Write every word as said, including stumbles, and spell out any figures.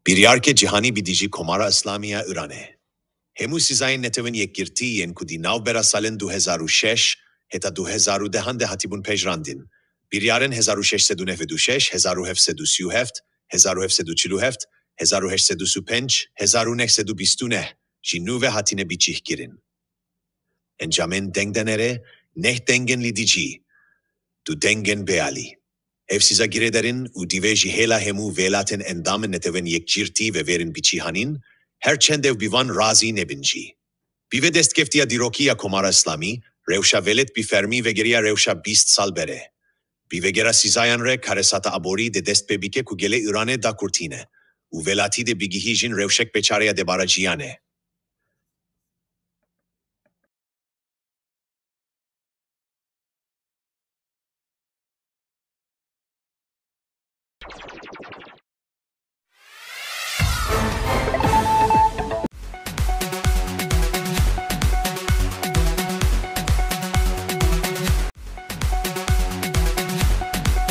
Biryarkê cîhanî bi dijî Komara Îslamî ya Îranê. Hemû sîzayên Netewên Yekgirtî yên ku di navbera salên du hezar û şeş heta du hezar û dehan de hatibûn pejirandin, biryarên hezar û şeş sed û newed û şeş, hezar û heft sed û sî û heft, hezar û heft sed û çil û heft, hezar û heşt sed û sî û pênc, hezar û neh sed û bîst û neh jî nû ve hatine biçîhkirin. Encamên dengdenerê, neh dengên li dijî, du dengên bêalî. Ev sîza girêdar in û divê ji hêla hemû welatên endamên Netewên Yekgirtî ve vêrin biçîhanîn, her çend ew bi van razî nebin jî. Bi vê destkeftiya dîrokî ya Komara Îslamî, rewşa welêt bi fermî vegeriya rewşa bîst sal berê. Bi vegera sîzayan re karesata aborî dê dest pê bike ku gelê Îranê dakurtîne û welatî dê bigihîjin rewşek bêçare ya debara jiyanê.